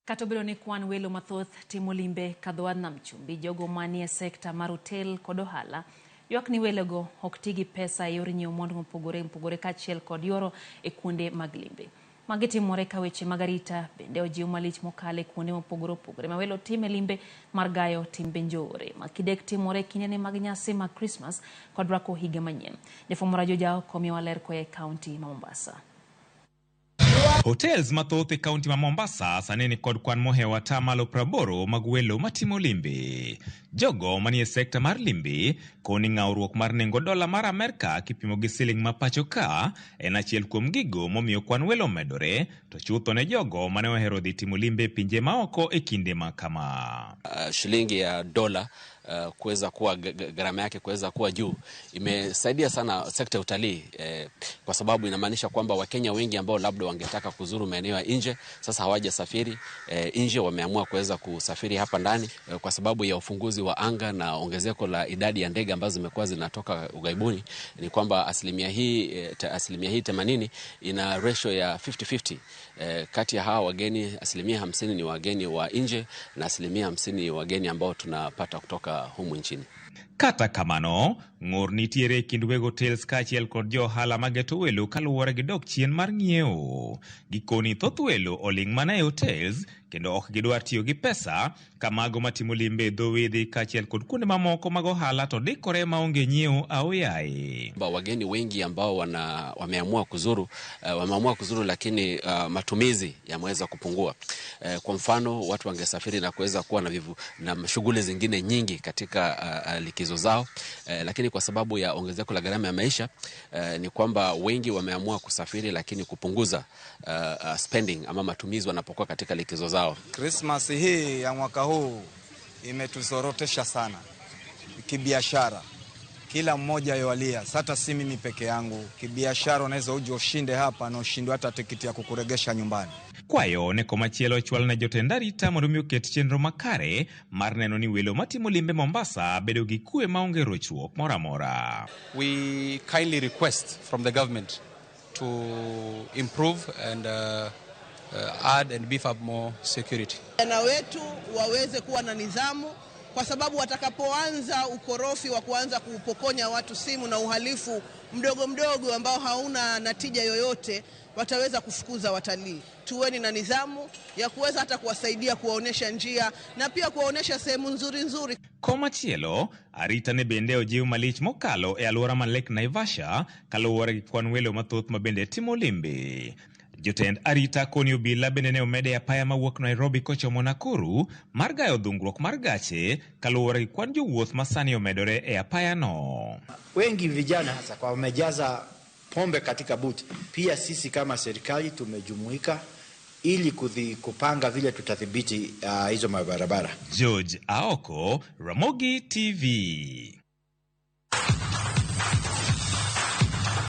Kata obedo ni kwan welo mathoth timo limbe kadho wadh nam chumbi, jogo manie sekta mar otel kod ohala ywak ni welogo ok ti gi pesa e yor nyiewo mwandu mopogore opogore kaachiel kod yuoro e kuonde mag limbe. Magi timore ka weche mag arita bende ojiw malich mokalo e kuonde mopogore opogore ma welo time limbe mar gayo timbe njore. Makidek timore e kindene mag nyasi mag Krismas kod rwako higa manyien. Jafwambo Rajo Jaoko miyowa ler koa e kaunti ma Mombasa. Hotels mathoth e kaunti ma Mombasa sani ni kod kwan mohewo atamalo 80 mag welo matimo limbe. Jogo manie sekta mar limbe koni ng'awruok mar nengo dola mar Amerka kipimo gi siling ma pacho ka en achiel kuom gigo momiyo kwan welo medore, to chutho ne jogo mane ohero dhi timo limbe e pinje maoko e kinde ma kama. Shilingi ya dola kuweza kuwa gharama yake kuweza kuwa juu imesaidia sana sekta ya utalii kwa sababu inamaanisha kwamba Wakenya wengi ambao labda wangetaka kuzuru maeneo ya nje sasa hawajasafiri nje, wameamua kuweza kusafiri hapa ndani kwa sababu ya ufunguzi wa anga na ongezeko la idadi ya ndege ambazo zimekuwa zinatoka ughaibuni. Ni kwamba asilimia hii 80 ina ratio ya 50-50 kati ya hawa wageni, 50% ni wageni wa nje na 50% ni wageni ambao tunapata kutoka humu nchini. Kata kamano, ng'ur nitiere e kind weg hotels kaachiel kod jo ohala mageto welo kaluwore gi dok chien mar ng'iewo. Gikoni thoth welo oling' mana e hotels kendo ok gidwar tiyo gi pesa ka mago matimo limbe e dho wedhe kaachiel kod kuonde mamoko mag ohala to dikore maonge nyiewo aoyaye. Wageni wengi ambao wameamua kuzuru lakini matumizi yameweza kupungua. Kwa mfano watu wangesafiri na kuweza kuwa na shughuli zingine nyingi katika likizo zao, lakini kwa sababu ya ongezeko la gharama ya maisha ni kwamba wengi wameamua kusafiri lakini kupunguza spending ama matumizi wanapokuwa katika likizo zao. Christmas hii ya mwaka huu imetuzorotesha sana kibiashara, kila mmoja yoalia. Hata si mimi peke yangu, kibiashara unaweza uje ushinde hapa na ushindwe hata tikiti ya kukuregesha nyumbani. Kwayo ne komachielo ochwal ne jotend arita mondo mi oket chenro makare mar neno ni welo matimo limbe Mombasa bedo gi kwe maonge rochruok moro amora. We kindly request from the government to improve and add and beef up more security. Vijana wetu waweze kuwa na nidhamu, kwa sababu watakapoanza ukorofi wa kuanza kupokonya watu simu na uhalifu mdogo mdogo ambao hauna natija yoyote, wataweza kufukuza watalii. Tuweni na nidhamu ya kuweza hata kuwasaidia kuwaonyesha njia na pia kuwaonyesha sehemu nzuri nzuri. Komachielo, arita ne bende ojiw malich mokalo e alwora mar Lake Naivasha kaluwore gi kwan welo mathoth ma bende timo limbe. Jotend arita koni obila bende ne omede apaya mawuok Nairobi kochomo Nakuru mar gayo dhungruok mar gache kaluwore gi kwan jowuoth ma sani omedore e apaya no. Wengi vijana hasa kwa wamejaza pombe katika buti. Pia sisi kama serikali tumejumuika ili kupanga vile tutadhibiti hizo mabarabara. George Aoko, Ramogi TV.